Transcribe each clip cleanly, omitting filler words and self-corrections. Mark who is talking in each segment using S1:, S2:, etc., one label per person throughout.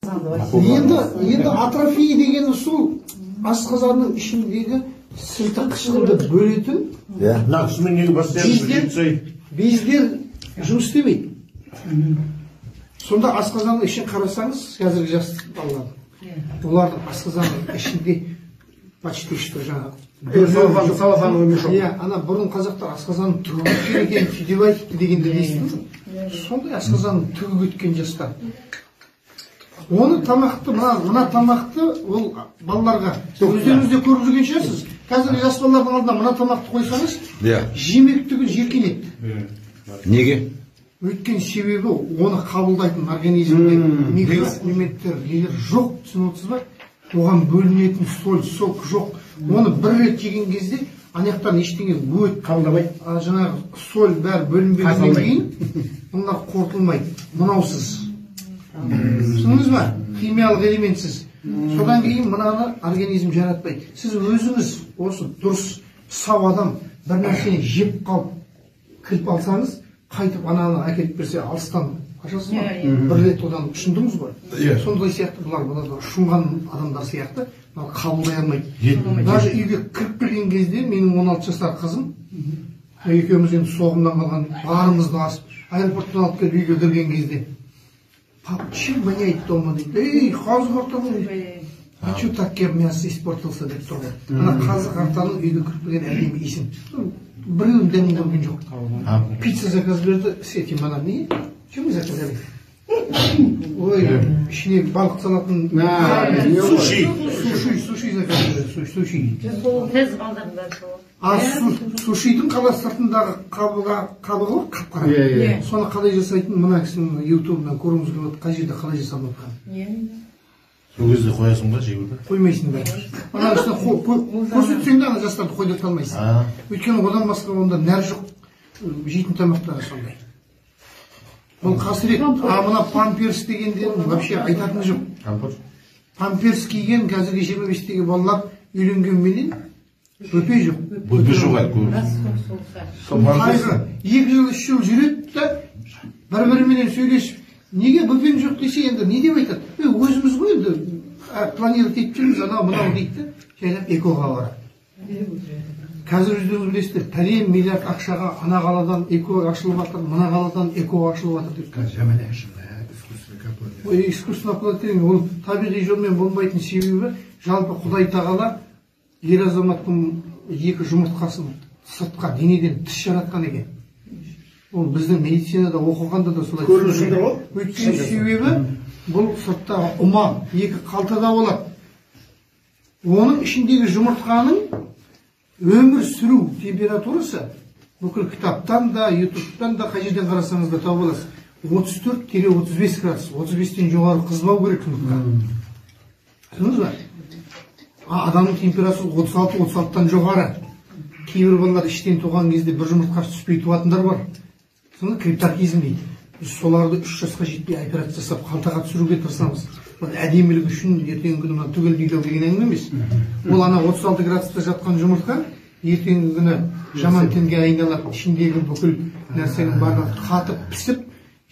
S1: Енді атрофия дегені сол асқазанның ішіндегі сілті қышқылды бөлетін.
S2: Мына кісімен неге постоянно
S1: бездер жұмыс істемейді. Сонда асқазанның ішін қарасаңыз, қазіргі жас балалар, олардың асқазанның ішінде почти что жаңағы
S3: салафанның өмірі жоқ.
S1: Иә, ана бұрын қазақтар асқазанның түгі кеткен екен, сөйтіп айтыпты дегенді естідіңіз бе? Сондай асқазанның түгі кеткен жастар. Оны тамақты, мына тамақты ол балаларға өздеріңіз де көріп жүрген шығарсыз. Қазіргі жас балалардың алдына мына тамақты қойсаңыз, жемек түгіл жиіркенеді.
S4: Неге?
S1: Өйткені себебі оны қабылдайтын организмде микроэлементтер нелер жоқ, түсініп отырсыз ба? Оған бөлінетін соль, сок жоқ. Оны бір рет жеген кезде ана жақтан ештеңе өт
S3: қабылдамайды.
S1: Жаңағы соль бәрі бөлінбегеннен кейін бұлар қорытылмайды. Мынаусыз. Түсіндіңіз ба? Химиялық элементсіз. Содан кейін мынаны организм жаратпайды. Сіз өзіңіз осы дұрыс сау адам бір нәрсені жеп қалып кіріп алсаңыз, қайтып ананы әкеліп берсе алыстан қашасыз ба? Бір рет одан ұшындыңыз ғой. Сондай сияқты бұлар бұлар ұшынған адамдар сияқты мынау қабылдай алмайды. Даже үйге кіріп келген кезде менің 16 жасар қызым, екеуміз енді соғымнан қалған барымызды асып, аэропорттан алып келіп үйге кірген кезде, пап, чем воняет дома дейді. Ей, қазы қартаның дейді. А че так мясо испортился деп тұр ғой. Ана қазы қартаның үйге кіріп келген әдемі иісін. Біреуінің дәмін көрген жоқ. Пицца заказ берді, с этим ана не? Чем вы заказали? Ой, ішіне балық салатын
S2: суши.
S1: Суши, суши заказ берді, суши.
S5: Тез балдардың бәрі сол.
S1: А сушидің қала сыртындағы қабығы ғой, қап-қара. Соны қалай жасайтынын мына кісінің ютубынан көруіңізге болады, қай жерде қалай жасалып жатқанын.
S2: Сол кезде қоясың ба жеуді?
S1: Қоймайсың бәрі. Ана кісіні көрсетсең де ана жастарды қойдырта алмайсың. Өйткені одан басқа онда нәр жоқ, жейтін тамақтары сондай. Бұл қасірет. А мына памперс дегендердің вообще айтатыны жоқ. Памперс киген қазіргі 25-тегі балалар үйленгенменен бөпе жоқ.
S2: Бөпе жоқ әлі көп.
S1: Қайғы. 2 жыл, 3 жыл жүреді да бір-біріменен сөйлесіп, неге бөпең жоқ десе енді не деп айтады? Өзіміз ғой енді планировать етіп жүрміз, анау мынау дейді де, жайлап ЭКО-ға барады. Қазір өздеріңіз білесіздер, пәлен миллиард ақшаға ана қаладан ЭКО ашылып жатыр, мына қаладан ЭКО ашылып жатыр деп.
S6: Жаман ашылды, искусственный оплодотворение.
S1: Ой, искусственный оплодотворение ол табиғи жолмен болмайтын себебі, жалпы Құдай тағала ер азаматтың екі жұмыртқасын сыртқа, денеден тыс жаратқан екен. Ол біздің медицинада оқығанда да солай.
S3: Көрінісінде ғой.
S1: Өйткені себебі бұл сырттағы ұма екі қалтада болады. Оның ішіндегі жұмыртқаның өмір сүру температурасы бүкіл кітаптан да, ютубтан да, қай жерден қарасаңыз да тауып аласыз. 34-35 градус, 35-тен жоғары қызбау керек жұмыртқа. Түсіндіңіз ба? Адамның температурасы 36-36-тан жоғары. Кейбір балалар іштен туған кезде бір жұмыртқасы түспей туатындар бар. Соны крипторхизм дейді. Біз соларды 3 жасқа жетпей операция жасап қалтаға түсіруге тырысамыз. Бұл әдемілік үшін ертеңгі күні мына түгел үйлеу деген әңгіме емес. Ол ана 36 градуста жатқан жұмыртқа ертеңгі күні жаман тінге айналады, ішіндегі бүкіл нәрсенің барлығы қатып пісіп,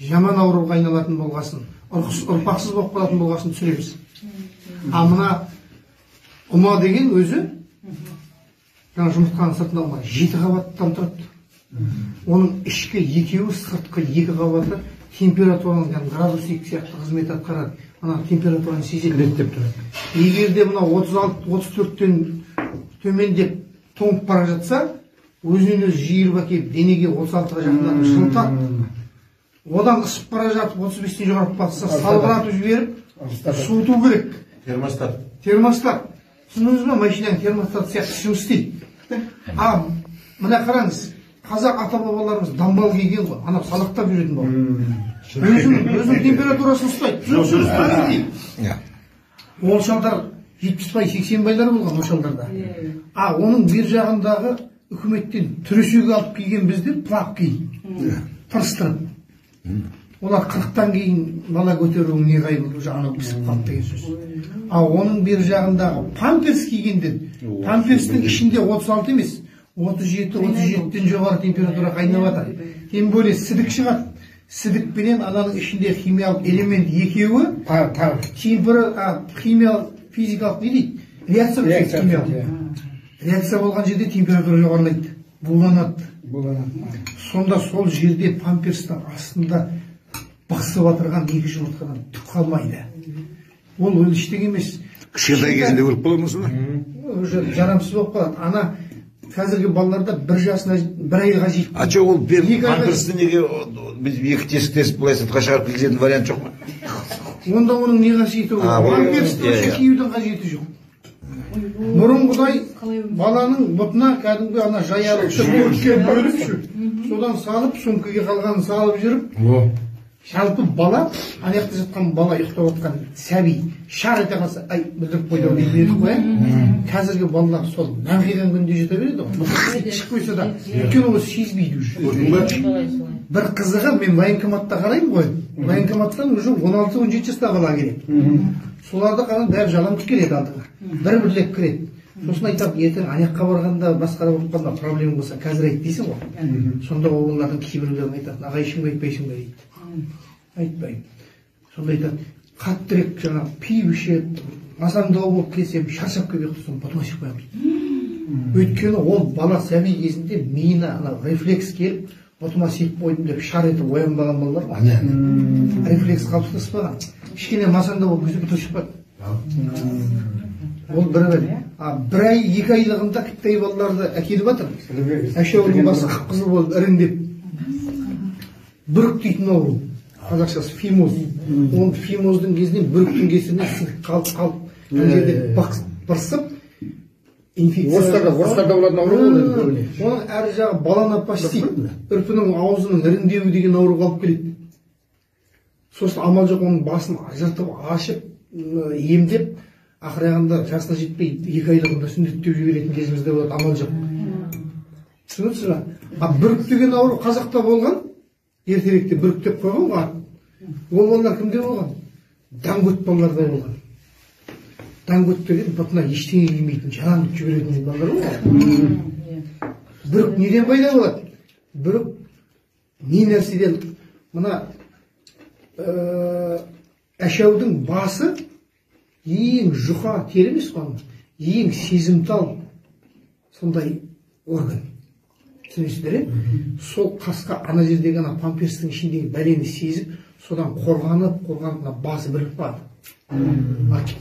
S1: жаман ауруға айналатын болғасын, ұрпақсыз болып қалатын болғасын түсіреміз. А мына ұма деген өзі жаңа жұмыртқаның сыртында ұма 7 қабаттан тұрады. Оның ішкі екеуі, сыртқы 2 қабаты температураның кәдімгі градусник сияқты қызмет атқарады. Ана температураны сезеді.
S3: Реттеп тұрады.
S1: Егер де мына 36, 34-тен төмендеп тоңып бара жатса, өзінен өзі жиырып әкеліп денеге 36-ға жақындатып жылытады. Одан ысып бара жатып 35-тен жоғары батса, салбыратып жіберіп суыту керек.
S2: Термостат.
S1: Термостат. Түсіндіңіз бе? Машинаның термостаты сияқты жұмыс істейді. А мына қараңыз, қазақ ата-бабаларымыз дамбал киген ғой, анау салақтап жүретін болған. Өзінің температурасын ұстайды. Ол шалдар 70 бай, 80 байлар болған ол шалдарда. А оның бер жағындағы үкіметтен түресек алып киген біздер плап киін, тырыстырып. Олар 40-тан кейін бала көтеруің не қайғы, уже анау пісіп қалды деген сөз. А оның бер жағындағы памперс кигендер, памперстің ішінде 36 емес, 37, 37-тен жоғары температура қайнап жатыр. Тем более сідік шығады. Сідікпенен ананың ішінде химиялық элемент екеуі химиялық, физикалық не дейді? Реакция химиялық. Реакция болған жерде температура жоғарылайды, буланады. Сонда сол жерде памперстің астында бықсып отырған екі жұмыртқадан түк қалмайды. Ол ештеңе емес.
S4: Кішкентай кезінде өліп қалады ма сонда?
S1: Уже жарамсыз болып қалады. Ана қазіргі балаларда бір жасына, бір айға жетті.
S4: А че ол памперсті неге біз екі тесік тесіп былай сыртқа шығарып кигізетін вариант жоқ па?
S1: Онда оның не қажеті бар? Памперсті вообще киюдің қажеті жоқ. Бұрынғыдай баланың бұтына кәдімгі ана жаялы төртке бөліп, содан салып, сумкаға қалғанын салып жүріп, жалпы бала, ана жақта жатқан бала, ұйықтап жатқан сәби шар ете қалса, ай, бүлдіріп қойды ау дейтін едік қой. Қазіргі балалар сол маңқиған күнде жата береді ғой, ішіп қойса да, өйткені ол сезбейді уже. Бір қызығы, мен военкоматта қараймын ғой, военкоматтан уже 16-17 жастағы бала келеді. Соларды қарап бәрі жалаңаш келеді алдыға, бір-бірлеп кіреді. Сосын айтады, ертең ана жаққа барғанда, басқара болып қалғанда проблема болса, қазір айт дейсің ғой. Сонда олардың кейбіреулерін айтады, ағай, ешкімге айтпайсың ба дейді. Айтпаймын. Сонда айтады, қаттырақ жаңағы пиво ішіп, масаңдау болып келсем, шаршап келіп ұйықтасам, бұтыма ішіп қоямын дейді. Өйткені ол бала сәби кезінде миына ана рефлекс келіп, бұтыма сиіп қойдым деп шар етіп оянбаған балалар ғой. Рефлекс қалыптаспаған. Кішкене масаңдау болып келсе, бұты шықпады. Ол бір бір. Бір ай, екі айлығында кіттай балаларды әкеліп жатыр. Әшеуірдің басы қып-қызыл болып іріңдеп. Бүрік дейтін ауру. Қазақшасы фимоз. Оның фимоздың кезінен бүріктің кесірінен сідік қалып, ана жерде бырсып, инфекция.
S3: Орыстарда болатын ауру ғой енді көбіне.
S1: Оның әр жағы баланопостит, үрпінің аузының іріңдеуі деген ауруға алып келеді. Сосын амал жоқ, оның басын жыртып, ашып, емдеп, ақыр аяғында жасына жетпей 2 айлығында сүндеттеп жіберетін кезіміз де болады, амал жоқ. Түсінесіз ба? А бүрік деген ауру қазақта болған, ертеректе бүрік деп қойған ғой. Ол балалар кімде болған? Даңгөт балаларда болған. Даңгөт деген бұтына ештеңе кимейтін, жалаңаш жүгіретін балалар ғой. Бүрік неден пайда болады? Бүрік не нәрседен? Мына әшәудің басы ең жұқа тері емес қой, ең сезімтал сондай орган. Түсінесіздер, е? Сол қасқа ана жердегі ана памперстің ішіндегі бәлені сезіп, содан қорғанып, қорғанып мына басы бүріп қалады.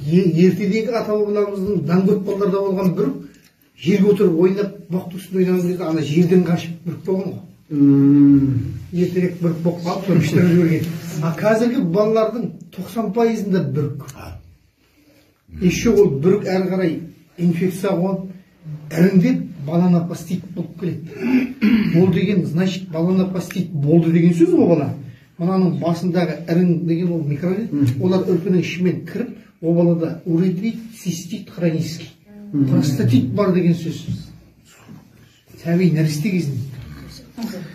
S1: Ертедегі ата-бабаларымыздың даңгөт балаларда болған бүрік, жерге отырып ойнап, боқтың үстінде ойнаған кезде ана жерден қашып бүрік болған ғой. Ертерек бүрік болып қалып, соны піштіріп жіберген. А қазіргі балалардың 90%-ында бүрік. Еще ол бүрік әрі қарай инфекция қонып, іріңдеп баланопостит болып келеді. Ол деген, значит, баланопостит болды деген сөз ғой бала. Мынаның басындағы ірің деген ол микроорганизм, олар үрпінің ішімен кіріп, ол балада уретрит, цистит хронический, простатит бар деген сөз. Сәби нәресте кезінде.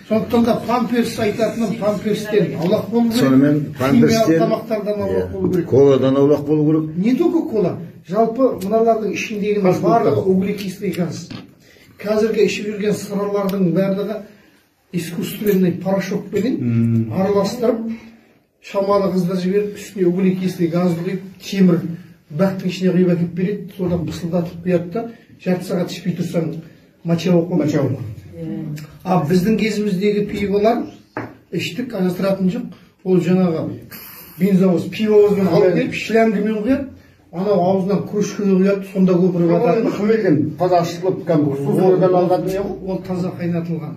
S1: Сондықтан да памперс айтатыным, памперстен аулақ болу керек.
S4: Сонымен памперстен,
S1: тамақтардан аулақ болу керек.
S4: Коладан аулақ болу керек.
S1: Не только кола, жалпы мыналардың ішіндегінің барлығы углекислый газ. Қазіргі ішіп жүрген сыралардың барлығы искусственный порошокпенен араластырып, шамалы қыздырып жіберіп, үстіне углекислый газды құйып, темір бактың ішіне құйып әкеліп береді, содан пысылдатып құяды да, жарты сағат ішпей тұрсаң моча болып қалады. А біздің кезіміздегі пиволар іштік, ажыратын жоқ. Ол жаңағы бензовоз, пивовозбен алып келіп, шлангімен құяды, анау аузынан кружканы құяды, сонда көпіріп жатады.
S3: Хмельден таза ашылып, кәдімгі судан алынатын не ғой?
S1: Ол таза қайнатылған.